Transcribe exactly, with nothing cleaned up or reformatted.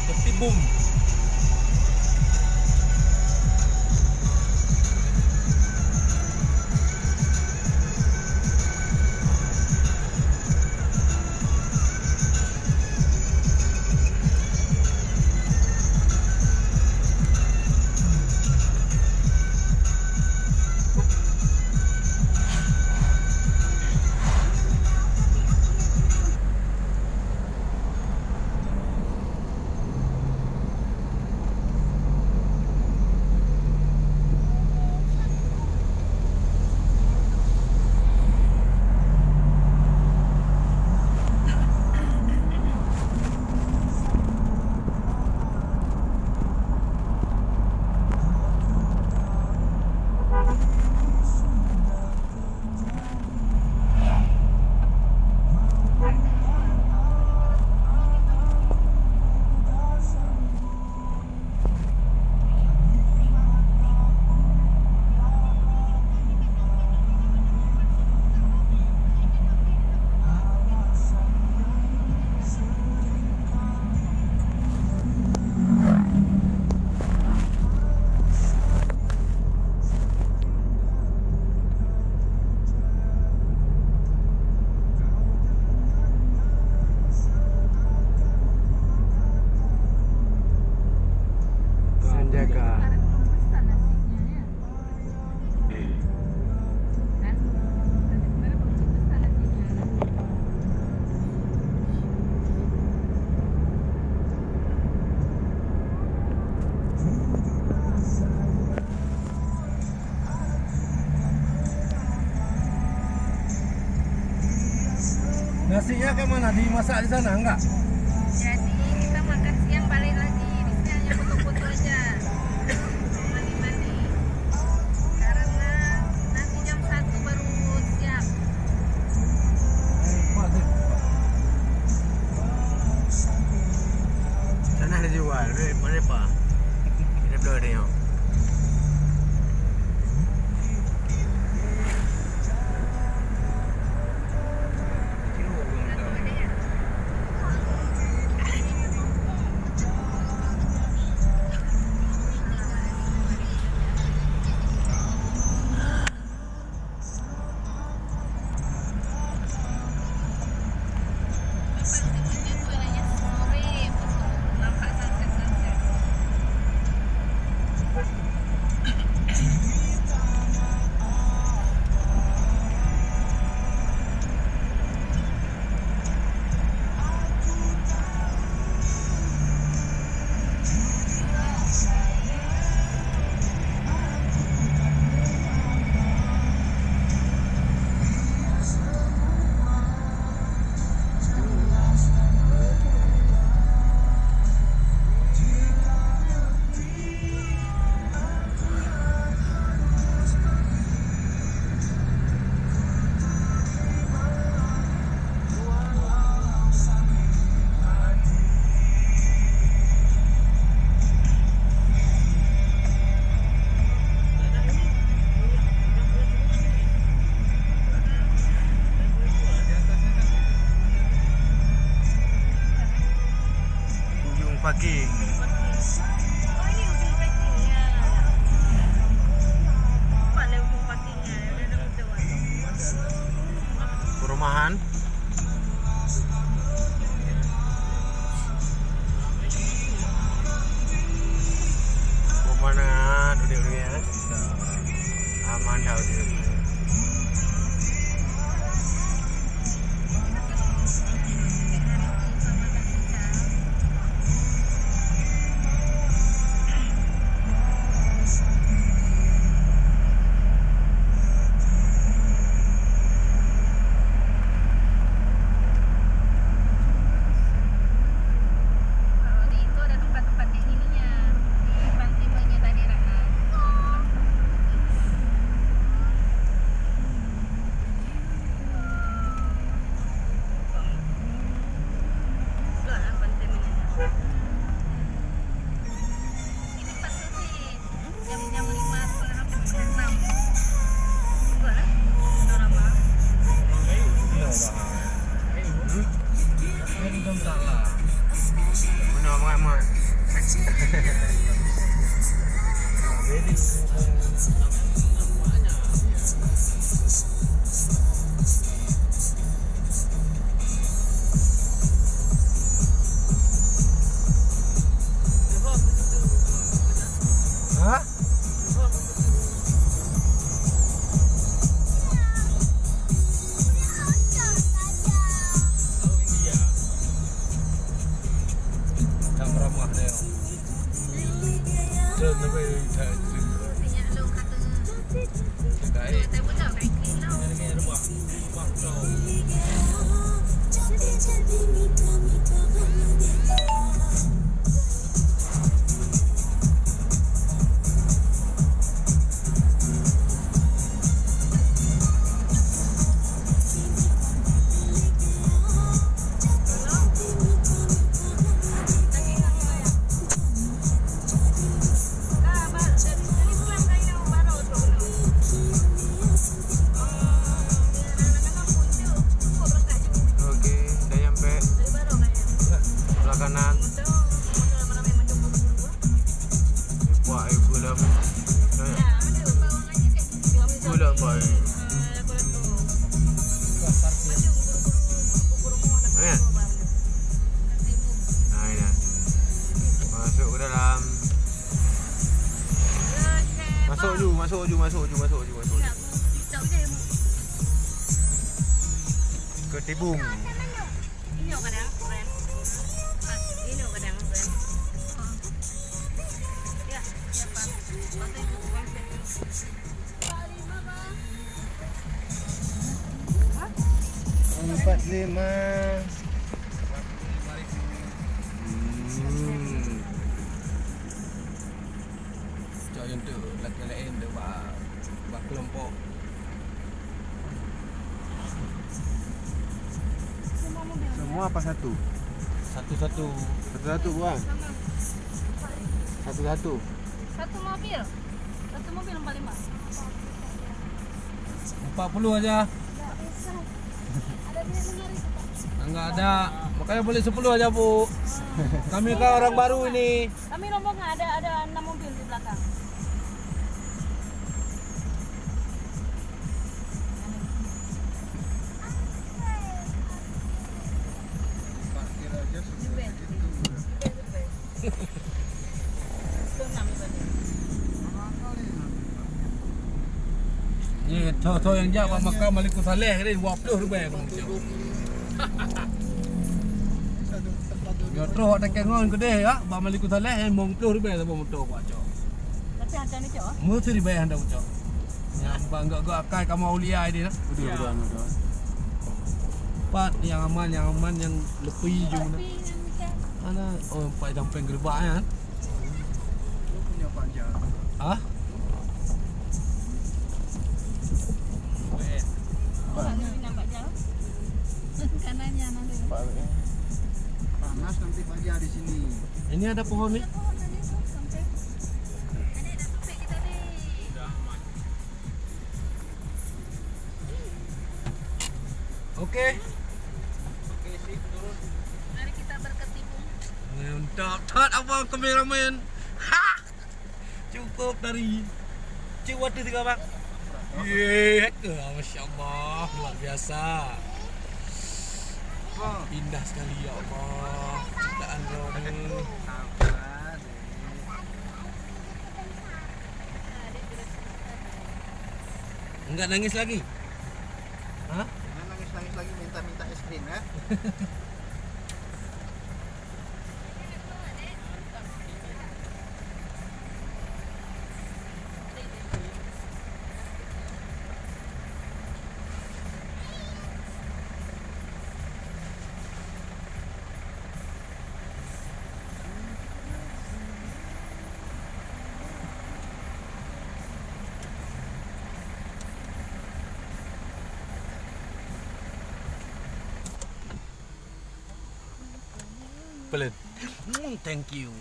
Ketibum. Sanjaka. Nasinya kayak mana? Dimasak di sana enggak? Jadi kita makan siang balik lagi. Di sini hanya foto-foto aja. Mandi-mandi. Karena nanti jam satu baru siap. Sana ada jual. Boleh, boleh apa? Kita blow dia. Ujung Paking. Oh, ini ujung Paking, ya. Nampak lah ujung Paking, ya. Perumahan. Pemandangan udik-udik, ya. Aman dah udik-udik. Kalau di itu ada tempat-tempat kayak gininya, di Pantai Banjar tadi, Rahman. Oke, dah nyampe. Sebelah kanan. Wah, eh, gula. Gula, boy. Eh. Nah, ini. Masuk ke dalam. Masuk ju, masuk ju, masuk ju, masuk ju, masuk ju. Ketibung. Empat lima. Hmm. Cok yang tu, laki lain tu bak, bak kelompok. Semua apa satu? Satu-satu. Satu-satu, buang. Satu-satu. Satu mobil. Satu mobil empat lima. Empat puluh aja. Enggak ada. Makanya boleh sepuluh aja, Bu. Kami kan orang baru ini. Kami rombongan ada, ada enam mobil di belakang. Ye, tho-tho nyang jak bak makam Malikussaleh tadi dua puluh ribèe aku cok. Nyoe troh wak takée ngon keudeh ya, bak Malikussaleh, eh, limong ploh ribèe saboh moto kucok. Tapi hantom ni cok? Meusi ribèe hantom cok. Nyang bang gak-gak akai kamoe aulia ini nah. Udah, udah, udah. Pat nyang aman, nyang aman, nyang lepi ju nah. Mana? Oh, empat sampeng gerbak ya. Hah? Panas nanti pagi di sini. Ini ada pohon ni. Oke. Oke, sip, turun. Mari kita berkecimpung. Mantap, that abang kameramen. Ha! Cukup dari cik waktu tiga bang. Ye, ke, masya Allah, luar biasa. Indah sekali ya Allah, ciptaan Rohani. Enggak nangis lagi? Hah? Jangan nangis-nangis lagi, minta-minta es krim ya. Pelan. Hmm, thank you.